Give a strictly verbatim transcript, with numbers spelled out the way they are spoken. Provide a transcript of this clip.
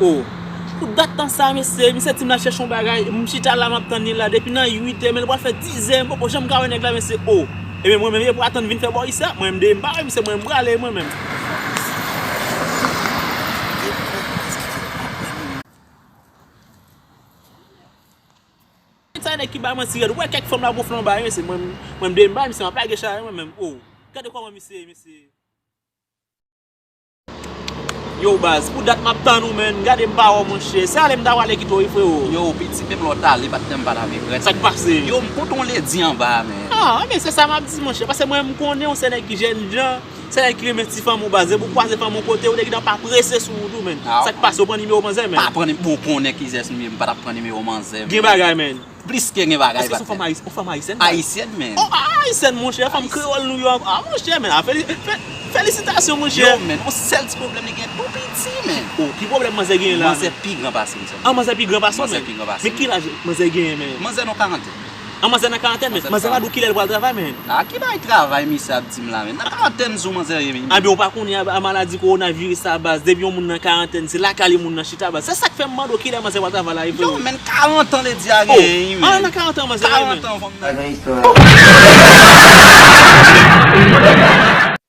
O, pou dat tan sa, mesye, misye di m l al chèche yon bagay, m chita la, m ap tann li la, depi nan uit è, men l pral fè diz è, m poko janm ka wè nèg la, mesye, o. Ebyen, mwen menm, e pou atann vin fè bò isi a, mwen menm, de m pa wè misye, mwen, m prale, mwen menm. Sa nèg ki bay manti rèd, ou wè kèk fanm la pou flanba, mesye, mwen, mwen, de m pa wè misye, m ap lage chay, mwen menm, o. Gade kòman misye, mesye. Yo, baz, pou dat m ap tann ou, menn. Gade m pa wè w, monchè. Se ale m ta prale kite w, wi, frewo. Yo, piti, menm lè w t ale, pa t janm pale avèk rèd. Sa k pase? Yo, m kontan w ledi anba a, menn. Ah, men se sa m ap di, monchè. Paske mwen, m konnen w se nèg ki jènjan, se nèg ki renmen ti fanm ou, baz. Depi w kwaze fanm ou kote, ou te gentan pa prese sou ou tou, menn. Ah, sa k pase? Ou pran nimewo manzè, menn? Pa pran ni-, bon, konnen kizès m ye, m pa t ap pran nimewo manzè, menn. Gen bagay, menn. Plis ke gen bagay. Èske se yon fanm ayis-, yon fanm ayisyèn, baz? Ayisyèn, menn. Oh, ah, ayisyèn, monchè, fanm kreyòl nou yo. Ah, monchè, menn. Ah, feli-, fe-, felisitasyon, monchè. Yo, menn, yon sèl ti pwoblèm li gen tou piti, menn. Oh, ki pwoblèm manzè genyen la, menn? Manzè pi gran pase m sèlman. Ah, manzè pi gran pase w, menn? Manzè pi gran pase m. Men ki laj manzè genyen, menn? Manzè nan karantèn. Ah, manzè nan karantèn, menn. Manzè pa di w kilè l pral travay, menn? Ah, ki bagay travay misye ap di m la, menn? Nan karantèn jou manzè ye, menn. Anben, ou pa konnen a, a maladi kowonaviris sa, baz. Depi yon moun nan karantèn, se lakay li moun nan chita, baz. Se sa k fè m mande w kilè manzè pral travay la, wi, frewo. Yo, menn, karant an ledi a genyen, wi, menn. Oh, ah, nan karant an manzè ye, menn. Karant an fanm nan.